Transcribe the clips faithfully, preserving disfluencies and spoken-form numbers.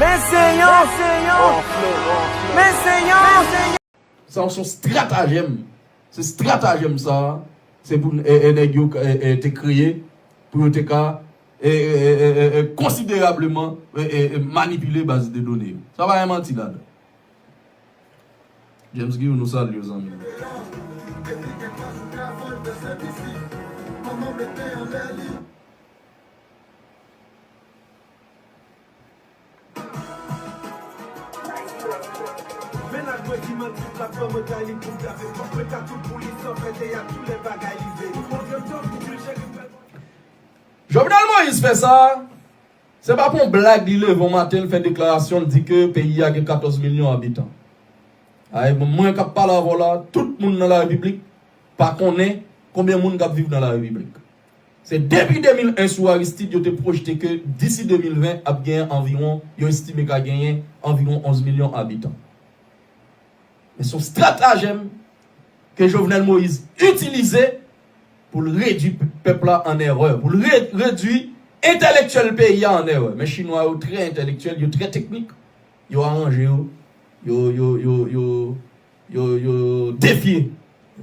Men se yon, men se yon, men se yon. Sa se yon stratajèm. Se stratajèm sa, se pou e, e, nèg yo e, e, te kreye, pou yo te ka e, e, e, e, e, e, konsiderableman e, e, e, manipile baz de done yo. Sa pa gen manti ladan. James Guillaume, nou salye w, zanmi. Jovenel Moïse fè sa, se pa pou yon blag li leve yon maten, li fè deklarasyon, li di ke peyi a gen katòz milyon abitan. Ay, mwen k ap pale avè w la, tout moun nan la repiblik pa konnen konbyen moun k ap viv nan la repiblik. Se depi de mil en sou Aristide, yo te pwojte ke disi de mil ven ap gen anviwon, yo estime ka genyen anviwon onz milyon abitan. Men se yon stratajèm ke Jovenel Moïse itilize pou l redui pèp la an erè, pou l re, redui entèlektyèl peyi a an erè. Men chinwa yo trè entèlektyèl, yo trè teknik, yo aranje yo, yo, yo, yo, yo, yo, yo defye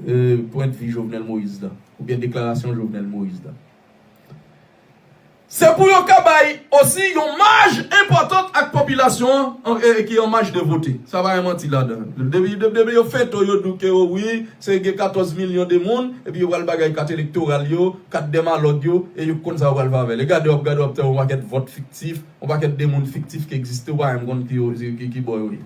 e, pwennvi Jovenel Moïse la, oubyen deklarasyon Jovenel Moïse la. Se pou yo ka bay osi yon maj enpòtan ak popilasyon an, e, ki an maj de vote. Sa pa gen manti ladan. Depi, depi, depi yo fento, yo di w ke, o wi, se gen katòz milyon de moun, epi yo pral bagay kat elektoral yo, kat demalòg yo, e yo konn sa yo pral fè avè l. E gade w ap gade w ap fè yon pakèt vòt fiktif, yon pakèt de moun fiktif ki egziste, ou pa menm konn ki yo, ki, ki bò yo ye.